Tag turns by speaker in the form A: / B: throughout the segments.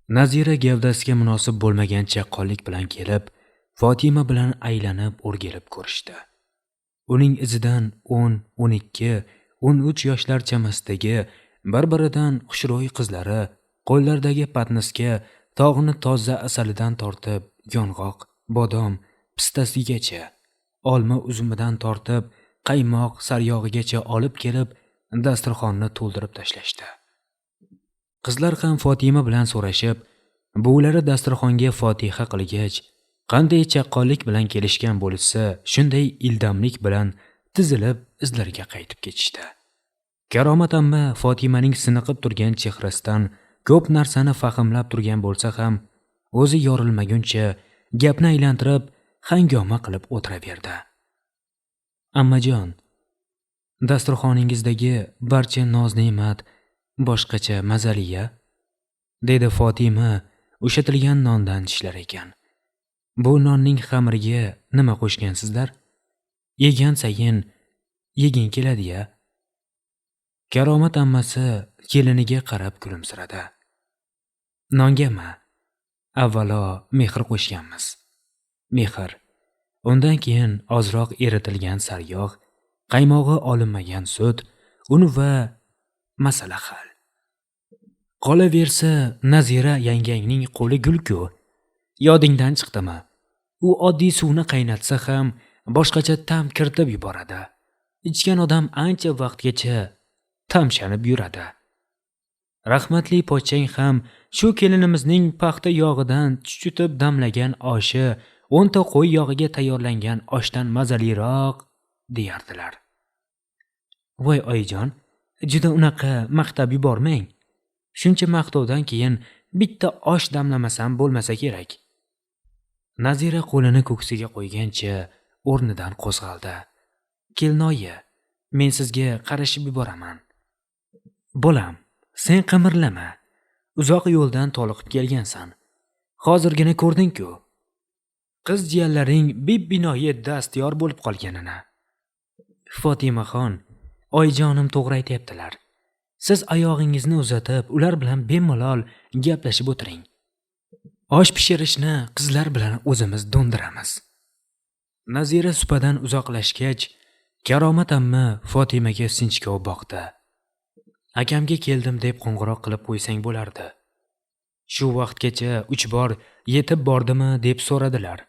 A: Nazira gavdasiga munosib bo'lmagan chaqqonlik bilan kelib, Fotima bilan aylanib o'rgilib ko'rishdi. Uning izidan 10, 12, 13 yoshlar chamasidagi bir-biridan xushro'y qizlari qo'llaridagi patnisga tog'ni toza asalidan tortib yong'oq, bodom, pistasigacha, olma uzumidan tortib qaymoq saryog'igacha olib kelib dasturxonni to'ldirib tashlashdi. Qizlar ham Fotima bilan so'rashib, buvilari dasturxonga fotiha qilgach, qanday chaqqonlik bilan kelishgan bo'lishsa, shunday ildamlik bilan tizilib izlariga qaytib ketishdi. Karomat amma Fotimaning siniqib turgan chehrasidan ko'p narsani fahmlab turgan bo'lsa ham, o'zi yorilmaguncha gapni aylantirib, hangoma qilib o'tiraverdi. Ammajon, dasturxoningizdagi barcha noz-ne'mat boshqacha mazali-ya, dedi Fotima ushatilgan nondan tishlar ekan. Bu nonning xamiriga nima qo'shgansizlar? Yegan sayin yeging keladi-ya. Karomat ammasi keliniga qarab kulimsiradi. Nongami? Avvalo mehr qo'shganmiz. Mehr. Undan keyin ozroq eritilgan saryog', qaymog'i olinmagan sut, un va masala hal. Qolaversa, Nazira yangangning qo'li gul-ku. Yodingdan chiqdimi? U oddiy suvni qaynatsa ham boshqacha ta'm kiritib yuboradi. Ichgan odam ancha vaqtgacha tamshanib yuradi. Rahmatli pochchang ham shu kelinimizning paxta yog'idan chuchutib damlagan oshi 10 ta qo'y yog'iga tayyorlangan oshdan mazaliroq deyardilar. Voy oyijon, juda unaqa maqtab yubormang. Shuncha maqtovdan keyin bitta osh damlamasam bo'lmasa kerak. Nazira qo'lini ko'ksiga qo'ygancha o'rnidan qo'zg'aldi. Kelinoyi, men sizga qarashib yuboraman. Bolam, sen qimirlama. Uzoq yo'ldan toliqib kelgansan. Hozirgina ko'rding-ku. Qiz jiyanlaring bip-binoyi dastyor bo'lib qolganini. Fotimaxon, oyijonim to'g'ri aytayaptilar. Siz oyog'ingizni uzatib, ular bilan bemalol gaplashib o'tiring. Osh pishirishni qizlar bilan o'zimiz do'ndiramiz. Nazira supadan uzoqlashgach, Karomat amma Fotimaga sinchkov boqdi. Akamga keldim deb qo'ng'iroq qilib qo'ysang bo'lardi. Shu vaqtgacha 3 bor yetib bordimi deb so'radilar.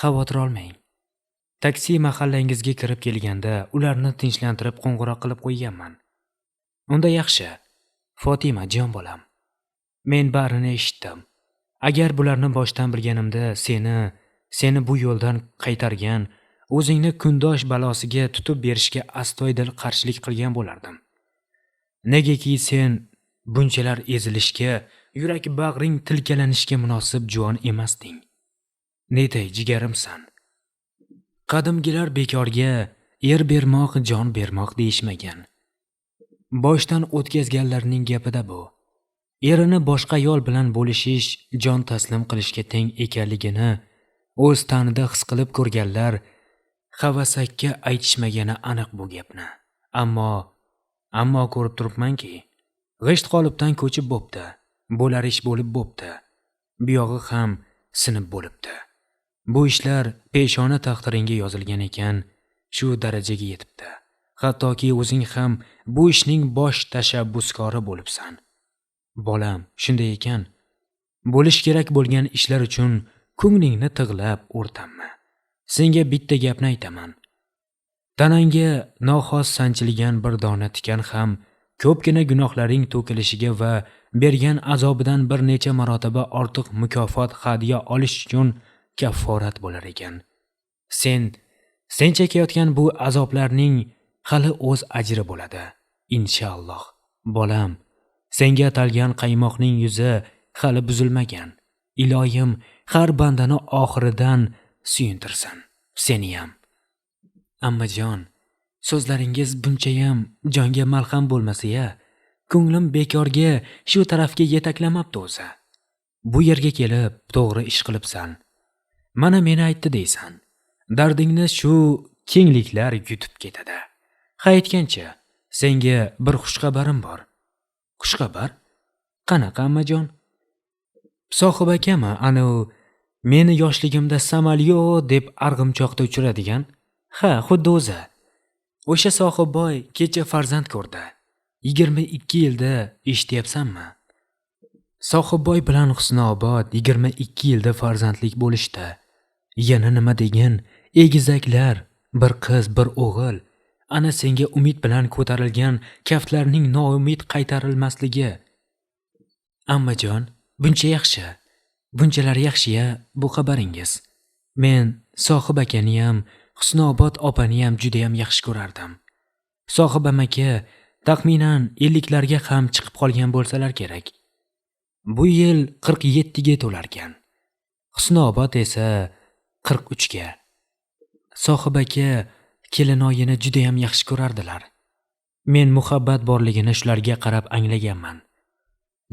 A: Xavotir olmang. Taksi mahallangizga kirib kelganda ularni tinchlantirib qo'ng'iroq qilib qo'yganman. Unda yaxshi. Fotima jon bolam. Men barini eshitdim. Agar bularni boshdan bilganimda seni bu yo'ldan qaytargan, o'zingni kundosh balosiga tutib berishga astoydil qarshilik qilgan bo'lardim. Negaki sen bunchalar ezilishga, yurak bag'ring tilkalanishga munosib juvon emasding. Netay jigarimsan. Qadimgilar bekorga er bermoq, jon bermoq deyishmagan. Boshdan o'tkazganlarning gapida bu. Erini boshqa ayol bilan bo'lishish jon taslim qilishga teng ekanligini o'z tanida his qilib ko'rganlar havasakka aytishmagani aniq bu gapni. Ammo ko'rib turibmanki, g'isht qolipdan ko'chib bo'pti, bo'lar ish bo'lib bo'pti. Buyog'i ham sinib bo'libdi. Bu ishlar peshona taqdiringga yozilgan ekan, shu darajaga yetibdi. Hattoki o'zing ham bu ishning bosh tashabbuskori bo'libsan. Bolam, shunday ekan, bo'lish kerak bo'lgan ishlar uchun ko'nglingni tig'lab o'rtanma. Senga bitta gapni aytaman. Tanangga noxos sanchilgan bir dona tikan ham ko'pgina gunohlaring to'kilishiga va bergan azobidan bir necha marotaba ortiq mukofot hadya olish uchun kafforat bo'lar ekan. Sen chekayotgan bu azoblarning hali o'z ajri bo'ladi. Inshaalloh. Bolam, senga atalgan qaymoqning yuzi hali buzilmagan. Iloyim har bandani oxiridan suyuntirsin. Seniyam. Ammajon, so'zlaringiz bunchayam jonga malham bo'lmasa-ya, ko'nglim bekorga shu tarafga yetaklamabdi o'zi. Bu yerga kelib to'g'ri ish qilibsan. Mana meni aytdi deysan. Dardingni shu kengliklar yutib ketadi. Ha aytgancha, senga bir xushxabarim bor. Xushxabar? Qanaqa ammajon? Sohib akami, anu meni yoshligimda samolyot deb arg'imchoqda uchiradigan? Ha, xuddi o'zi. O'sha Sohibboy kecha farzand ko'rdi. 22 yilda eshityapsanmi? Sohibboy bilan Husnobod 22 yilda farzandlik bo'lishdi. Yana nima degin, egizaklar, bir qiz, bir o'g'il. Ana senga umid bilan ko'tarilgan kaftlarning noumid qaytarilmasligi. Ammajon, buncha yaxshi. Bunchalar yaxshi-ya bu xabaringiz. Men Sohib akani ham, Husnobod opani ham juda ham yaxshi ko'rardim. Sohib amaki taxminan 50larga ham chiqib qolgan bo'lsalar kerak. Bu yil 47 ga to'larkan. Husnobod esa 43 ga. Sohib aka kelinoyini juda ham yaxshi ko'rardilar. Men muhabbat borligini shularga qarab anglaganman,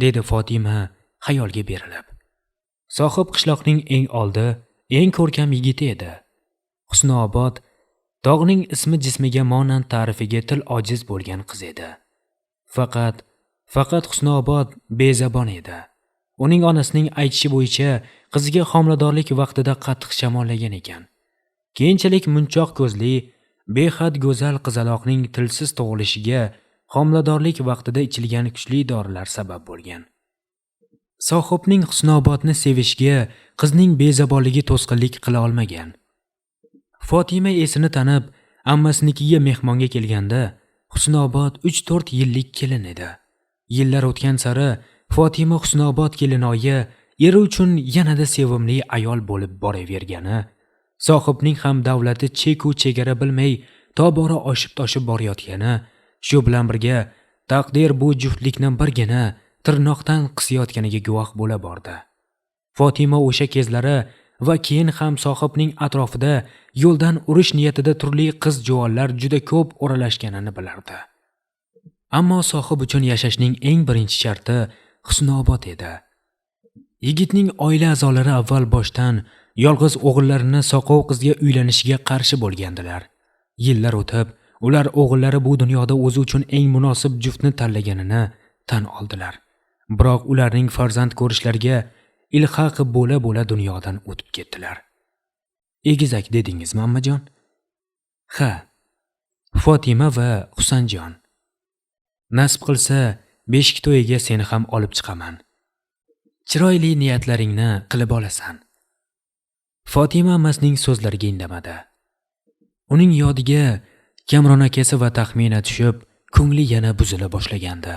A: dedi Fotima xayolga berilib. Sohib qishloqning eng oldi, eng ko'rkam yigiti edi. Husnobod tog'ning ismi jismiga monand ta'rifiga til ojiz bo'lgan qiz edi. Faqat Husnobod bezabon edi. Uning onasining aytishi bo'yicha qiziga homiladorlik vaqtida qattiq shamollagan ekan. Keyinchalik munchoq ko'zli, behad go'zal qizaloqning tilsiz tug'ilishiga homiladorlik vaqtida ichilgan kuchli dorilar sabab bo'lgan. Sohibning Husnobodni sevishiga qizning bezabonligi to'sqinlik qila olmagan. Fotima esini tanib, ammasinikiga mehmonga kelganda Husnobod 3-4 yillik kelin edi. Yillar o'tgan sari Fotima Husnobod kelinoyi eri uchun yanada sevimli ayol bo'lib boravergani, Sohibning ham davlati cheku chegara bilmay tobora oshib toshib borayotgani, shu bilan birga taqdir bu juftlikni birgina tirnoqdan qisayotganiga guvoh bo'la bordi. Fotima o'sha kezlari va keyin ham Sohibning atrofida yo'ldan urish niyatida turli qiz juvonlar juda ko'p o'ralashganini bilardi. Ammo Sohib uchun yashashning eng birinchi sharti Husnobod edi. Yigitning oila a'zolari avval boshdan yolg'iz o'g'illarini soqov qizga uylanishiga qarshi bo'lgandilar. Yillar o'tib, ular o'g'illari bu dunyoda o'zi uchun eng munosib juftni tanlaganini tan oldilar. Biroq ularning farzand ko'rishlariga ilhaq bo'la-bo'la dunyodan o'tib ketdilar. Egizak dedingizmi, ammajon? Ha. Fotima va Husanjon. Nasib qilsa, beshik to'yiga seni ham olib chiqaman. Chiroyli niyatlaringni qilib olasan. Fotima ammasining so'zlariga indamadi. Uning yodiga Kamron akasi va Taxmina tushib, ko'ngli yana buzila boshlagandi.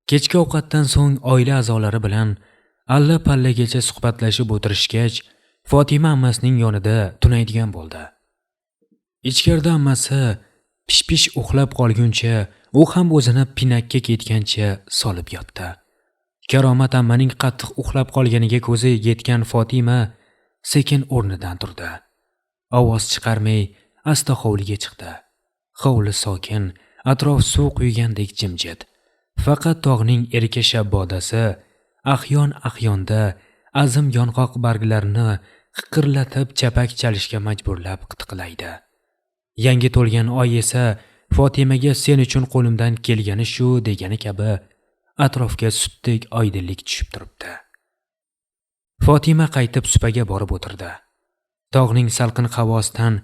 A: Kechki ovqatdan so'ng oila a'zolari bilan alla-pallagacha suhbatlashib o'tirishgach, Fotima ammasining yonida tunaydigan bo'ldi. Ichkarida ammasi pish-pish uxlab qolguncha, u ham o'zini pinakka ketgancha solib yotdi. Karomat ammaning qattiq uxlab qolganiga ko'zi yetgan Fotima sekin o'rnidan turdi. Ovoz chiqarmay asta hovliga chiqdi. Hovli sokin, atrof suv quygandek jimjit. Faqat tog'ning erka shabbodasi ahyon-ahyonda azim yong'oq barglarini qiqirlatib chapak chalishga majburlab qitiqlaydi. Yangi to'lgan oy esa Fotimaga sen uchun qo'limdan kelgani shu degani kabi atrofga sutdek oydinlik tushib turibdi. Fotima qaytib supaga borib o'tirdi. Tog'ning salqin havosidan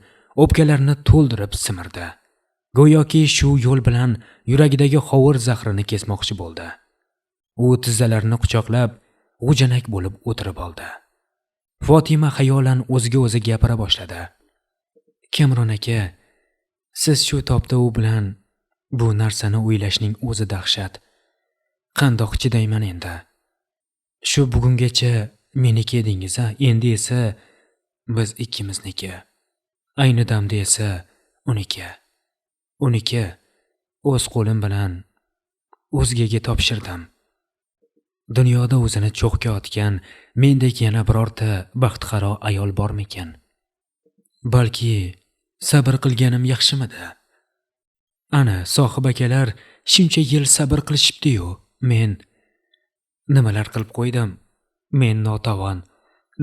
A: o'pkalarini to'ldirib simirdi. Go'yoki shu yo'l bilan yuragidagi hovur zahrini kesmoqchi bo'ldi. U tizzalarini quchoqlab, g'ujanak bo'lib o'tirib oldi. Fotima xayolan o'ziga o'zi gapira boshladi. Kamron aka, siz shu topda u bilan bu narsani o'ylashning o'zi dahshat. Qandoq chidayman endi? Shu bugungacha meniki edingiz-a, endi esa biz ikkimizniki. Ayni damda esa uniki. Uniki o'z qo'lim bilan o'zgaga topshirdim. Dunyoda o'zini cho'qqa otgan mendek yana birorta baxtxaro ayol bormikan? Balki sabr qilganim yaxshimidi? Ana sohib akalar shuncha yil sabr qilishibdi-yu, men nimalar qilib qo'ydim? Men notavon.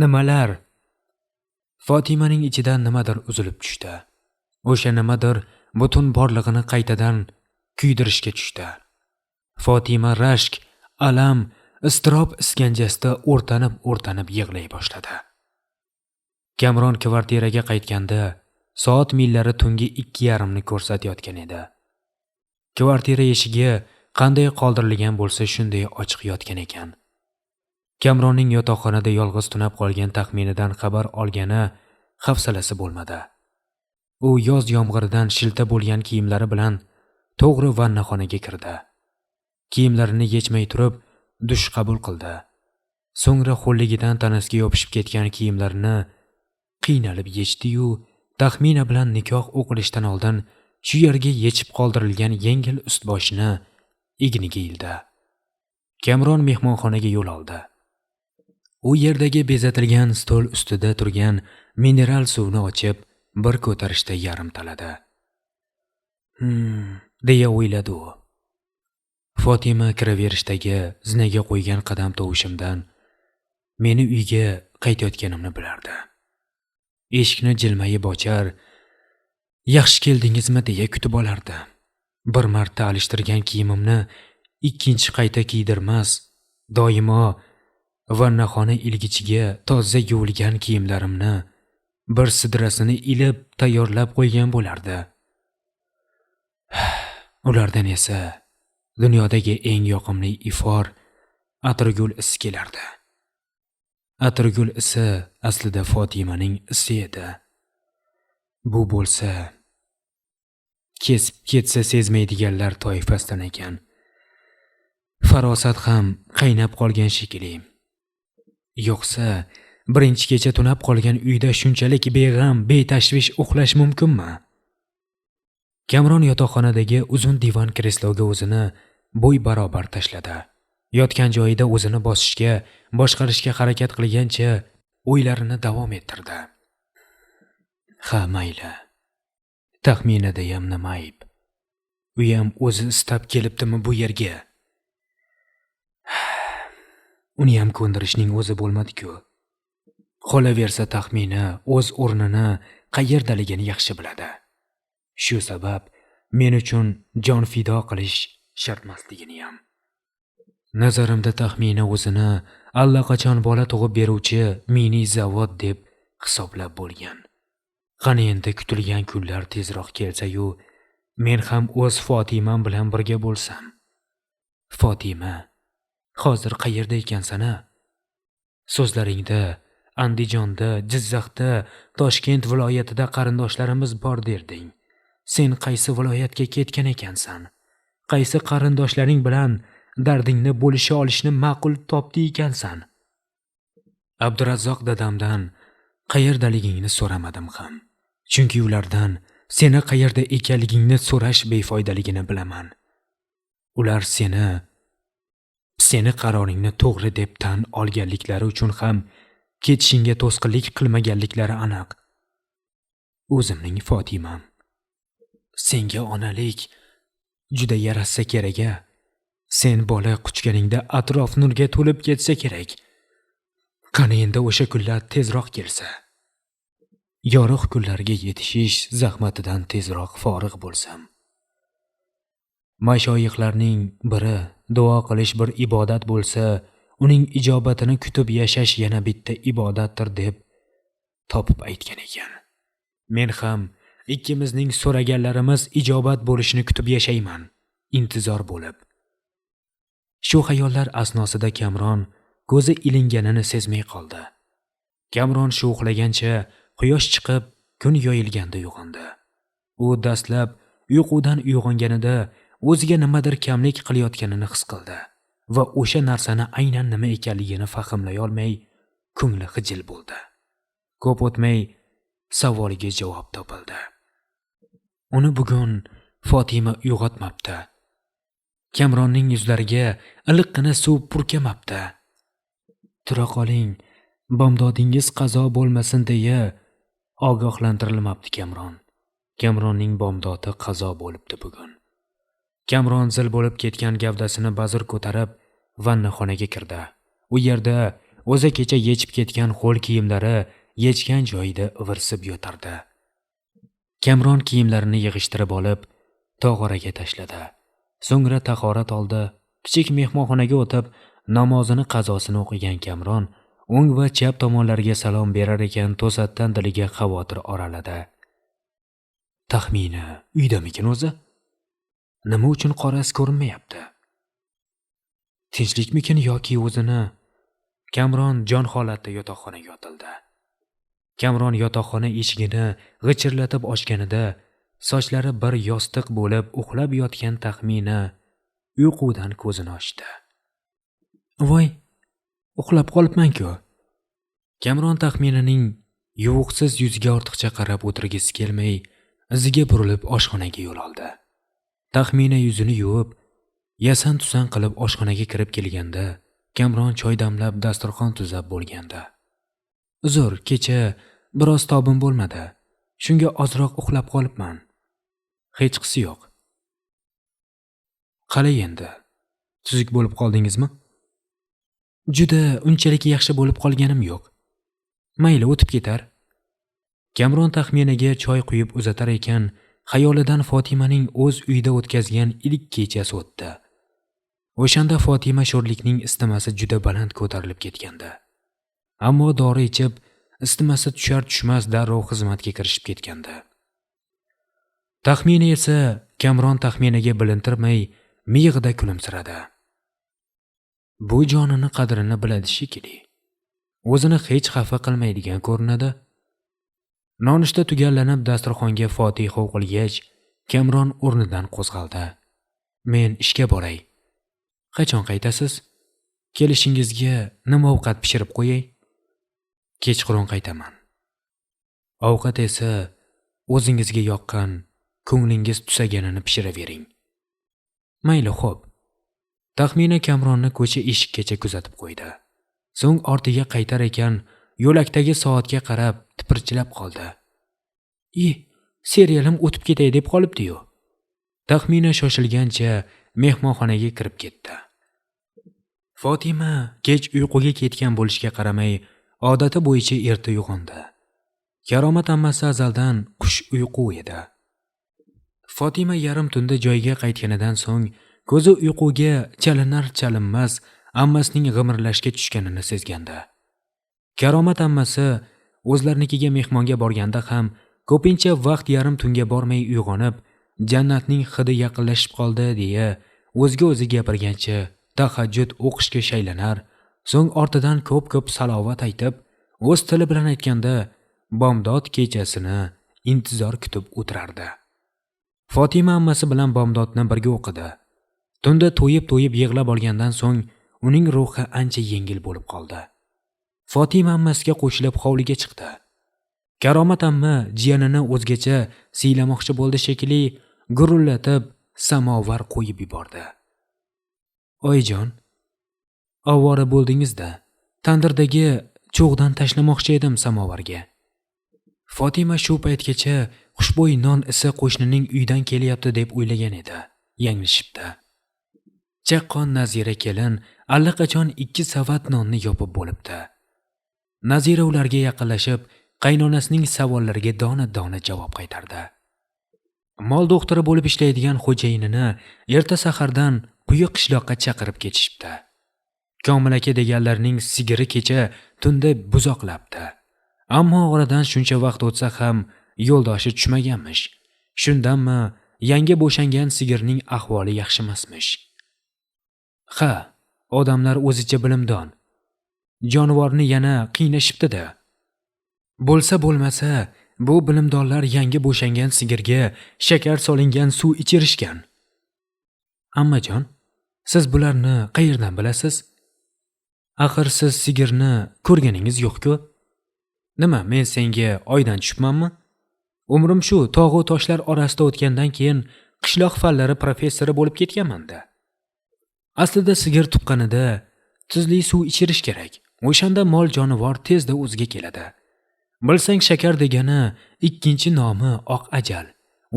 A: Nimalar? Fotimaning ichidan nimadir uzilib tushdi. O'sha nimadir butun borlig'ini qaytadan kuydirishga tushdi. Fotima rashk, alam, Iztirob iskanjasida o'rtanib-o'rtanib yig'lay boshladi. Kamron kvartiraga qaytganda soat millari tungi 2:30 ni ko'rsatayotgan edi. Kvartira eshigi qanday qoldirilgan bo'lsa shunday ochiq yotgan ekan. Kamronning yotoqxonada yolg'iz tunab qolgan taxminidan xabar olgani hafsalasi bo'lmadi. U yoz yomg'iridan shilta bo'lgan kiyimlari bilan to'g'ri vannaxonaga kirdi. Kiyimlarini yechmay turib dush qabul qildi. So'ngra ho'lligidan tanasiga yopishib ketgan kiyimlarini qiynalib yechdi-yu, Taxmina bilan nikoh o'qilishdan oldin shu yerga yechib qoldirilgan yengil ust-boshini egniga ildi. Kamron mehmonxonaga yo'l oldi. U yerdagi bezatilgan stol ustida turgan mineral suvni ochib, bir ko'tarishda yarim taladi. Deya o'yladi u. Fotima kiraverishdagi zinaga qo'ygan qadam tovushimdan meni uyga qaytayotganimni bilardi. Eshikni jilmayib ochar, yaxshi keldingizmi deya kutib olardi. Bir marta alishtirgan kiyimimni ikkinchi qayta kiydirmas, doimo vannaxona ilgichiga toza yuvilgan kiyimlarimni bir sidrasini ilib tayyorlab qo'ygan bo'lardi. Ulardan esa dunyodagi eng yoqimli ifor atirgul isi kelardi. Atirgul isi aslida Fotimaning isi edi. Bu bo'lsa kesib ketsa sezmaydiganlar toifasidan ekan. Farosat ham qaynab qolgan shekilli. Yo'qsa birinchi kecha tunab qolgan uyda shunchalik beg'am, betashvish uxlash mumkinmi? Kamron yotoqxonadagi uzun divan kresloga o'zini bo'y barobar tashladi. Yotgan joyida o'zini bosishga, boshqarishga harakat qilgancha o'ylarini davom ettirdi. Ha, mayli. Taxminadayam nima ayb? Uyam o'zi istab kelibdimi bu yerga? Uni ham ko'ndirishning o'zi bo'lmadi-ku. Qolaversa Taxmina o'z o'rnini qayerdaligini yaxshi biladi. Shu sabab men uchun jon fido qilish shartmasligini ham. Nazarimda Taxmina o'zini allaqachon bola tug'ib beruvchi mini zavod deb hisoblab bo'lgan. Qani endi kutilgan kunlar tezroq kelsa-yu, men ham o'z Fotimam bilan birga bo'lsam. Fotima, hozir qayerda ekansan-a? So'zlaringda Andijonda, Jizzaxda, Toshkent viloyatida qarindoshlarimiz bor derding. Sen qaysi viloyatga ketgan ekansan? Qaysi qarindoshlaring bilan dardingni bo'lisha olishni ma'qul topdi ekansan? Abdurazzoq dadamdan qayerdaligingni so'ramadim ham. Chunki ulardan seni qayerda ekanligingni so'rash befoydaligini bilaman. Ular seni qaroringni to'g'ri deb tan olganliklari uchun ham ketishingga to'sqinlik qilmaganliklari aniq. O'zimning Fotimam, senga onalik juda yarashsa kerak-a. Sen bola quchganingda atrof nurga to'lib ketsa kerak. Qani endi o'sha kunlar tezroq kelsa. Yorug' kunlarga yetishish zahmatidan tezroq forig' bo'lsam. Mashoyixlarning biri duo qilish bir ibodat bo'lsa, uning ijobatini kutib yashash yana bitta ibodatdir deb topib aytgan ekan. Men ham ikkimizning so'raganlarimiz ijobat bo'lishini kutib yashayman, intizor bo'lib. Shu xayollar asnosida Kamron ko'zi ilinganini sezmay qoldi. Kamron shu uxlagancha quyosh chiqib, kun yoyilganda uyg'ondi. U dastlab uyqudan uyg'onganida o'ziga nimadir kamlik qilayotganini his qildi va o'sha narsani aynan nima ekanligini fahmlay olmay ko'ngli xijil bo'ldi. Ko'p o'tmay savoliga javob topildi. Uni bugun Fotima uyg'otmabdi. Kamronning yuzlariga iliqqina suv purkamabdi. Tura qoling, bomdodingiz qazo bo'lmasin deya ogohlantirilmabdi Kamron. Kamronning bomdodi qazo bo'libdi bugun. Kamron zil bo'lib ketgan gavdasini bazur ko'tarib vannaxonaga kirdi. U yerda o'zi kecha yechib ketgan qo'l kiyimlari yechgan joyida ivirsib yotardi. Kamron kiyimlarini yig'ishtirib olib tog'oraga tashladi. So'ngra tahorat oldi. Kichik mehmonxonaga o'tib namozini qazosini o'qigan Kamron o'ng va chap tomonlariga salom berar ekan, to'satdan diliga xavotir oraladi. Taxmina uydamikin o'zi? Nima uchun qorasi ko'rinmayapti? Tinchlikmikin yoki o'zini? Kamron jon holatda yotoqxonaga otildi. Kamron yotoqxona eshigini g'ichirlatib ochganida sochlari bir yostiq bo'lib uxlab yotgan Taxmina uyqudan ko'zini ochdi. Voy, uxlab qolibman-ku. Kamron Taxminaning yuvuqsiz yuziga ortiqcha qarab o'tirgisi kelmay, iziga burilib oshxonaga yo'l oldi. Taxmina yuzini yuvib, yasan-tusan qilib oshxonaga kirib kelganda, Kamron choy damlab dasturxon tuzab bo'lganda. Uzr, kecha biroz tobim bo'lmadi. Shunga ozroq uxlab qolibman. Hechqisi yo'q. Qalay endi? Tuzuk bo'lib qoldingizmi? Juda unchalik yaxshi bo'lib qolganim yo'q. Mayli, o'tib ketar. Kamron Taxminaga choy quyib uzatar ekan, xayolidan Fotimaning o'z uyida o'tkazgan ilk kechasi o'tdi. O'shanda Fotima sho'rlikning isitmasi juda baland ko'tarilib ketgandi. Ammo dori ichib, isitmasi tushar tushmas darrov xizmatga kirishib ketgandi. Taxmina esa Kamron Taxminaga bilintirmay miyig'ida kulimsiradi. Bu jonini qadrini biladi shekilli. O'zini hech xafa qilmaydigan ko'rinadi. Nonushta tugallanib dasturxonga fotiha o'qilgach, Kamron o'rnidan qo'zg'aldi. Men ishga boray. Qachon qaytasiz? Kelishingizga nima ovqat pishirib qo'yay? Kechqurun qaytaman. Ovqat esa o'zingizga yoqqan, ko'nglingiz tusaganini pishiravering. Mayli, xo'p. Taxmina Kamronni ko'cha eshikkacha kuzatib qo'ydi. So'ng ortiga qaytar ekan, yo'lakdagi soatga qarab tipirchilab qoldi. "I, serialim o'tib ketay deb qolibdi-yu." Taxmina shoshilgancha mehmonxonaga kirib ketdi. Fotima kech uyquga ketgan bo'lishiga qaramay, odati bo'yicha erta uyg'ondi. Karomat ammasi azaldan qush uyqu edi. Fotima yarim tunda joyiga qaytganidan so'ng ko'zi uyquga chalinar chalinmas ammasining g'imirlashga tushganini sezgandi. Karomat ammasi o'zlarinikiga mehmonga borganda ham ko'pincha vaqt yarim tunga bormay uyg'onib, jannatning hidi yaqinlashib qoldi deya o'ziga o'zi gapirgancha tahajjud o'qishga shaylanar, so'ng ortidan ko'p-ko'p salovat aytib, o'z tili bilan aytganda bomdod kechasini intizor kutib o'tirardi. Fotima ammasi bilan bomdodni birga o'qidi. Tunda to'yib-to'yib yig'lab olgandan so'ng uning ruhi ancha yengil bo'lib qoldi. Fotima ammasiga qo'shilib hovliga chiqdi. Karomat amma jiyanini o'zgacha siylamoqchi bo'ldi shekilli, gurullatib samovar qo'yib yubordi. Oyijon, ovora bo'ldingiz-da, tandirdagi cho'g'dan tashlamoqchi edim samovarga. Fotima shu paytgacha xushbo'y non isi qo'shnining uyidan kelyapti deb o'ylagan edi. Yanglishibdi. Chaqqon Nazira kelin allaqachon 2 savat nonni yopib bo'libdi. Nazira ularga yaqinlashib, qaynonasining savollariga dona-dona javob qaytardi. Mol doktori bo'lib ishlaydigan xo'jayinini erta sahardan quyi qishloqqa chaqirib ketishibdi. Komil aka deganlarning sigiri kecha tunda buzoqlabdi. Ammo oradan shuncha vaqt o'tsa ham yo'ldoshi tushmaganmish. Shundanmi yangi bo'shangan sigirning ahvoli yaxshimasmish. Ha, odamlar o'zicha bilimdon. Jonivorni yana qiynashibdi-da. Bo'lsa bo'lmasa, bu bilimdonlar yangi bo'shangan sigirga shakar solingan suv ichirishgan. Ammajon, siz bularni qayerdan bilasiz? Axir siz sigirni ko'rganingiz yo'q-ku. Nima, men senga oydan tushibmanmi? Umrim shu tog'u toshlar orasida o'tgandan keyin qishloq fanlari professori bo'lib ketganman-da. Aslida sigir tuqqanida tuzli suv ichirish kerak. O'shanda mol jonivor tezda o'ziga keladi. Bilsang, shakar degani ikkinchi nomi oq ajal.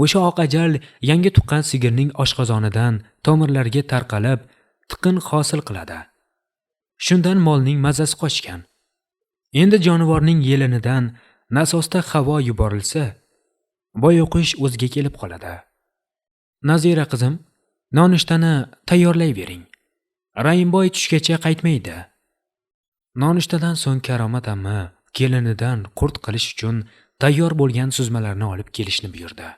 A: O'sha oq ajal yangi tuqqan sigirning oshqozonidan tomirlarga tarqalib, tiqin hosil qiladi. Shundan molning mazasi qochgan. Endi jonivorning yelinidan nasosda havo yuborilsa, boyoqish o'ziga kelib qoladi. Nazira qizim, nonushtani tayyorlayvering. Raimboy tushgacha qaytmaydi. Nonushtadan so'ng Karomat amma kelinidan qurt qilish uchun tayyor bo'lgan suzmalarni olib kelishni buyurdi.